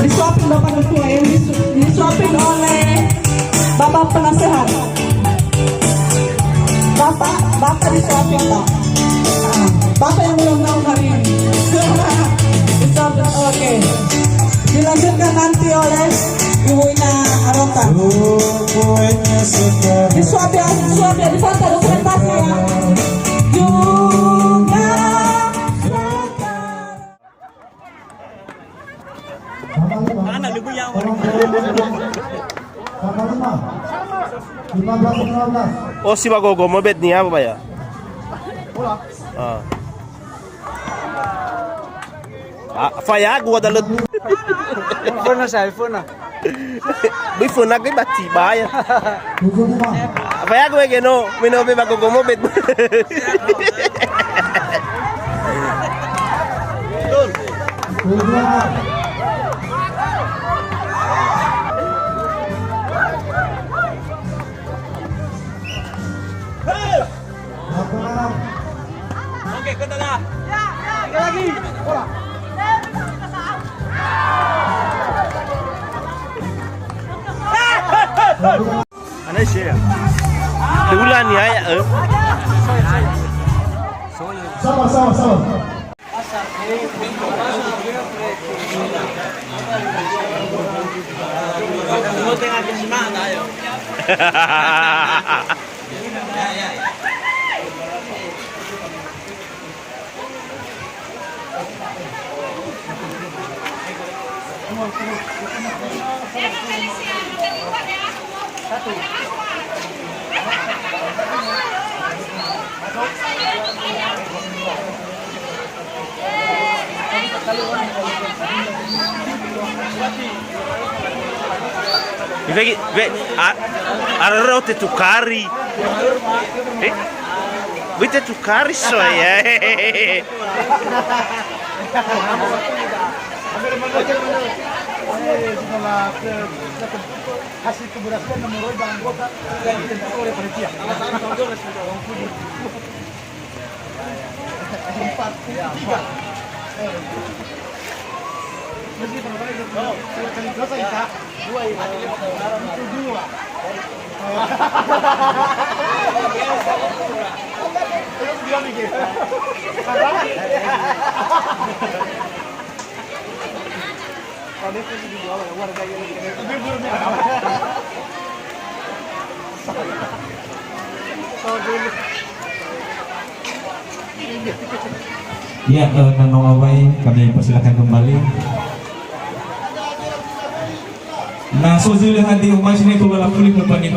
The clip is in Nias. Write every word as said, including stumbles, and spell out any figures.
Disuapin Bapak Ketua, ya, disu-, disuapin oleh Bapak Penasehat. Bapak, Bapak disuapin, Pak. Ah, Bapak yang ulang tahun hari ini. Disuapin, oke. Dilanjutkan nanti oleh Ibu Ina Aroka. Disuapin, disuapin, disuapin dokumentasi, ya. Juga Mana lebih yang Tambah lima. Lima belas, lima belas. Oh, si Bagogo, mobet nia apa ya? Ah. Ah, faya gua dalut. Pernah saya, pernah. Bui föna göi ba tiba ya. Apa ya gue geno, mino be ba gogo mobet. Oke, kita dah. Sekali lagi. Bola. Ana sia. Teula ni aya, eh. Sabar, sabar, sabar. Ibe, ibe, a, aroro te tukari. Eh? Bui te tukari so ya. Hasil keberhasilan nomor dua anggota yang ditentukan oleh panitia. Empat, tiga. Mesti pertama itu dua kali dosa kita. Dua ini. Itu dua. Terus dia mikir. Ya, eh, Nano Awai, kami persilakan kembali. Nah, so zilih hadir umat sini tuh lala kulit depan ini.